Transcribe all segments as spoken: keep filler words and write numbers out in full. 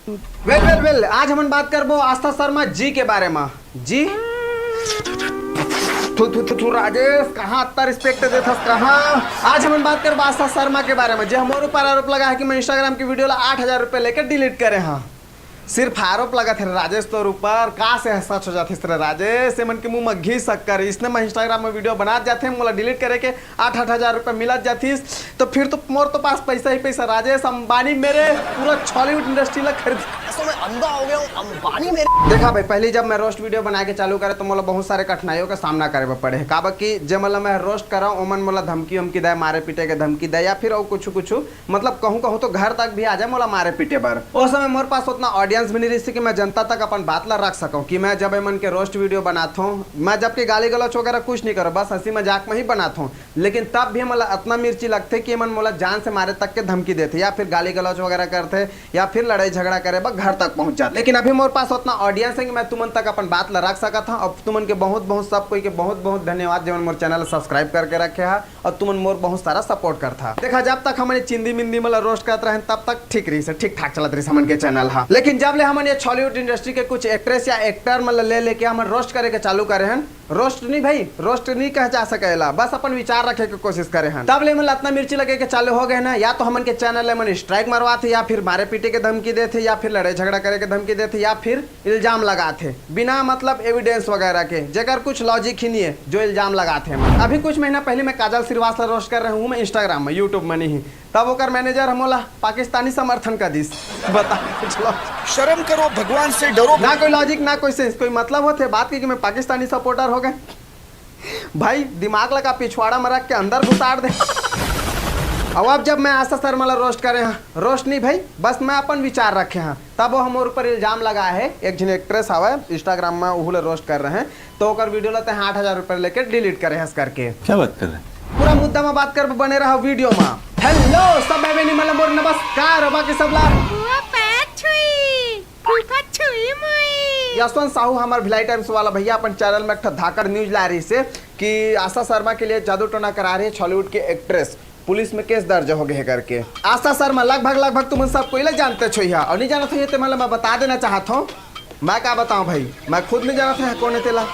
Well well well, आज हमन बात करबो आस्था शर्मा जी के बारे में। जी, थू थू थू थू, राजेश, कहाँ अत्ता रिस्पेक्ट देथस, कहाँ? आज हमन बात करबो आस्था शर्मा के बारे में, जे हमर ऊपर आरोप लगा है कि मैं इंस्टाग्राम की वीडियो ला आठ हजार रुपए लेकर डिलीट करे हाँ। सिर्फ आरोप लगत हे राजेश तोर ऊपर, का से सच हो जातिस रे राजेश? ये मन के मुंह में घी शक्कर। इसने मैं इंस्टाग्राम में वीडियो बनात जाथे, मोला डिलीट करे के आठ आठ हजार रुपए मिलत जातिस, तो फिर तो मोर तो पास पैसा ही पैसा। राजेश अंबानी मेरे पूरा छॉलीवुड इंडस्ट्री ला खरीद। ऐसा मैं अंधा हो गया हूँ, अंबानी मेरे। देखा भाई, पहली जब मैं रोस्ट वीडियो बना के चालू करे तो मोला बहुत सारे कठिनाइयों का सामना करे बर पड़े है। काबर कि जे मतलब मैं रोस्ट करा, ओमन मोला धमकी उमकी दे, मारे पीटे के धमकी दे, या फिर और कुछ कुछ, मतलब कहूँ कहूँ तो घर तक भी आ जाए मोला मारे पीटे बर। ओ समय मोर पास उतना ऑडियंस भी नहीं रही कि मैं जनता तक अपन बात ला रख सकूँ कि मैं जब एमन के रोस्ट वीडियो बनात हूँ, मैं जबकि गाली गलौच वगैरह कुछ नहीं करूँ, बस हंसी मजाक में ही बनात हूँ, लेकिन तब भी मोला इतना मिर्ची लगथे कि एमन मोला जान से मारे तक के धमकी देथे, या फिर गाली गलौच वगैरह करथे, या फिर लड़ाई झगड़ा करे बर घर तक पहुंच जाथे। लेकिन अभी मोर पास उतना ऑडियंस है कि मैं तुमन तक अपन बात ला रख सकत हूँ। और तुमन के बहुत बहुत, सब कोई के बहुत बहुत धन्यवाद, जेमन मोर चैनल सब्सक्राइब करके रखे हा और तुमन मोर बहुत सारा सपोर्ट करथा। देखा, जब तक हमन ये चिंदी मिंदी मन ला रोस्ट करत रहन, तब तक ठीक रहिस, ठीक ठाक चलत रहिस हमन के चैनल हा। लेकिन जब ले हमन ये छॉलीवुड इंडस्ट्री के कुछ एक्ट्रेस या एक्टर मन ला ले लेके हमन रोस्ट करे के चालू करे हन, रोस्ट नहीं भाई, रोस्ट नहीं कह जा सकेला, बस अपन विचार रखे के कोशिश करे हन, तब ले मन ला इतना मिर्ची लगे के चालू हो गए ना, या तो हमन के चैनल ले मन स्ट्राइक मरवाथे, या फिर मारे पीटे के धमकी देथे, या फिर लड़ाई झगड़ा करे के धमकी देथे, या फिर इल्जाम लगाथे बिना मतलब एविडेंस वगैरह के, जेकर कुछ लॉजिक ही नहीं है, जो इल्जाम लगाथे। अभी कुछ महीना पहले मैं काजल श्रीवास ला रोस्ट कर रहा हूँ मैं इंस्टाग्राम में, यूट्यूब में नहीं, तब ओकर मैनेजर हमोला पाकिस्तानी समर्थन कर दिस। बता कुछ लॉजिक। शर्म करो, भगवान से डरो। ना कोई लॉजिक, ना कोई सेंस, कोई मतलब होथे बात के कि मैं पाकिस्तानी सपोर्टर हो गए? भाई, दिमाग लगा पिछवाड़ा में रख के अंदर घुसाड़ दे। अब अब जब मैं आस्था शर्मा ला रोस्ट करे हाँ, रोस्ट नहीं भाई, बस मैं अपन विचार रखे हाँ, तब वो हमर ऊपर इल्जाम लगा है। एक झन एक्ट्रेस हवय, इंस्टाग्राम में उहू ला रोस्ट कर रहे हैं, तो ओकर वीडियो ला ते आठ हजार रुपए लेके डिलीट करे हस करके। क्या बात कर रहे हैं? पूरा मुद्दा में बात कर, बने रहा वीडियो में। हेलो सब भाई बहनी मन ला मोर नमस्कार, बाकी सब ला हुआ पैर छुई, फूफा छुई मुई। यशवंत साहू, हमार भिलाई टाइम्स वाला भैया, अपन चैनल में एक ठो धाकड़ न्यूज ला रही से कि आशा शर्मा के लिए जादू टोना करा रही है छॉलीवुड की एक्ट्रेस, पुलिस में केस दर्ज हो गए करके। आशा शर्मा लगभग लगभग तुमन सब कोई ला जानते छोइहा, और नहीं जानत हो ये ते मन ला मैं बता देना चाहत हूँ। मैं का बताऊं भाई, मैं खुद नहीं जानत है कौन है तेला।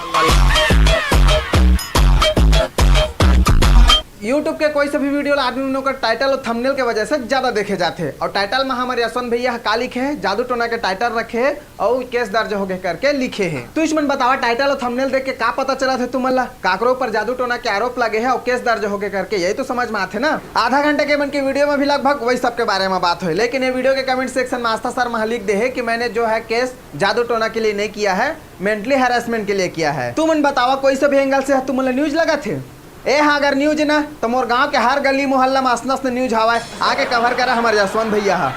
YouTube के कोई से भी वीडियो ला आदमी मन ओकर टाइटल और थंबनेल के वजह से ज्यादा देखे जाथे। और टाइटल में हमारे यशवंत भैया ह का लिखे हैं, जादू टोना के टाइटल रखे हैं और केस दर्ज हो गए करके लिखे हैं। तो इस मन बतावा, टाइटल और थंबनेल देख के का पता चला थे तुमन ला काकरो ऊपर जादू टोना के आरोप लगे है और केस दर्ज हो गए करके? यही तो समझ में आथे ना। आधा घंटा के मन के वीडियो में भी लगभग वही सब के बारे में बात होय, लेकिन ये वीडियो के कमेंट सेक्शन में आस्था शर्मा ह लिख दे है कि मैंने जो है केस जादू टोना के लिए नहीं किया है, मेंटली हैरेसमेंट के लिए किया है। तुमन बतावा, कोई से भी एंगल से तुमन ला न्यूज लगा थे? ए हाँ, अगर न्यूज ना, तो मोर गांव के हर गली मोहल्ला में असन असन न्यूज हवाए, आके कवर करा हमारे जसवंत भैया हा।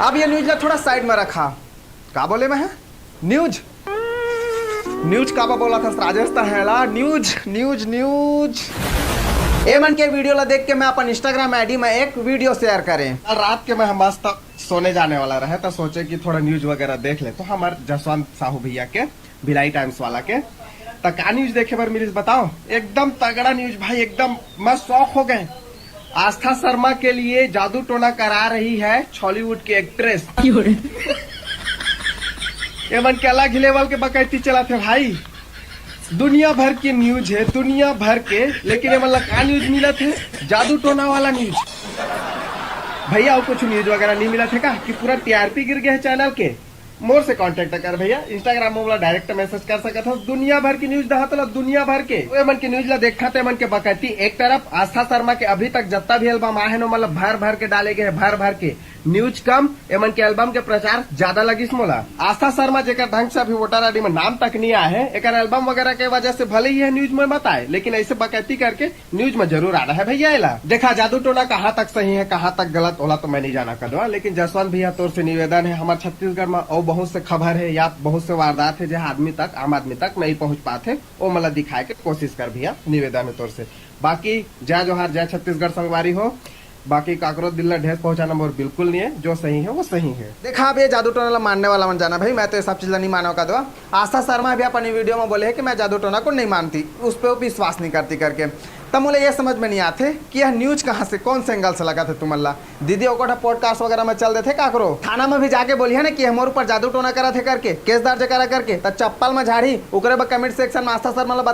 अब ये न्यूज ला थोड़ा साइड में रखा। का बोले मैं, हाँ? न्यूज, न्यूज काबा बोला था राजेश, त हेला न्यूज, न्यूज, न्यूज। ए मन के वीडियो ला देख के मैं अपन इंस्टाग्राम आईडी में एक वीडियो शेयर करें। कल रात के मैं मस्त सोने जाने वाला रहे, तो सोचे कि थोड़ा न्यूज वगैरह देख ले, तो हमार जसवंत साहू भैया के भिलाई टाइम्स वाला के। त का न्यूज देखे बर मिलिस बताओ? एकदम तगड़ा न्यूज भाई, एकदम मैं शॉक हो गए। आस्था शर्मा के लिए जादू टोना करा रही है छॉलीवुड की एक्ट्रेस। ये मन के अलग ही लेवल के बकैती चला थे भाई। दुनिया भर की न्यूज है, दुनिया भर के, लेकिन ये मन ला का न्यूज मिला थे? जादू टोना वाला न्यूज। भैया, और कुछ न्यूज वगैरह नहीं मिला थे का कि पूरा टीआरपी गिर गया है चैनल के? मोर से कॉन्टैक्ट कर भैया, इंस्टाग्राम में मोला डायरेक्ट मैसेज कर सकत हो। दुनिया भर की न्यूज दहा तला, दुनिया भर के। ओए मन के न्यूज ला देखा ते मन के बकैती। एक तरफ आस्था शर्मा के अभी तक जत्ता भी एल्बम आए हैं नो, मतलब भर भर के डाले गए हैं, भर भर के। न्यूज कम, एमन के एल्बम के प्रचार ज्यादा लगिस मोला। आस्था शर्मा जेकर ढंग से अभी वोटर आईडी में नाम तक नहीं आए है, एकर एल्बम वगैरह के वजह से भले ही यह न्यूज में मत आए, लेकिन ऐसे बकैती करके न्यूज में जरूर आना है भैया एला। देखा, जादू टोना कहाँ तक सही है, कहाँ तक गलत, ओला तो मैं नहीं जाना कदवा, लेकिन जसवंत भैया तोर से निवेदन है, हमार छत्तीसगढ़ में और बहुत से खबर है या बहुत से वारदात है, जहाँ आदमी तक, आम आदमी तक नहीं पहुँच पाते, वो मला दिखाए के कोशिश कर भैया, निवेदन है तोर से। बाकी जय जोहार, जय छत्तीसगढ़ संगवारी हो। बाकी काकरो दिल ला ठेस पहुंचाना मोर बिल्कुल नहीं है, जो सही है वो सही है। देखा, अब ये जादू टोना ला मानने वाला मन जाना भाई, मैं तो ये सब चीज ला नहीं मानव का दवा। आस्था शर्मा भी अपनी वीडियो में बोले है कि मैं जादू टोना को नहीं मानती, उस पर वो विश्वास नहीं करती करके। त मोला ये समझ में नहीं आथे कि यह न्यूज कहाँ से, कौन से एंगल से लगत हे तुमन ला। दीदी, ओकर पॉडकास्ट वगैरह में चल देथे काकरो, थाना में भी जाके बोलिहा ना कि हमर ऊपर जादू टोना करत हे करके, केस दर्ज करा करके, त चप्पल में झाड़ी। ओकरे बर कमेंट सेक्शन में आस्था शर्मा ला बता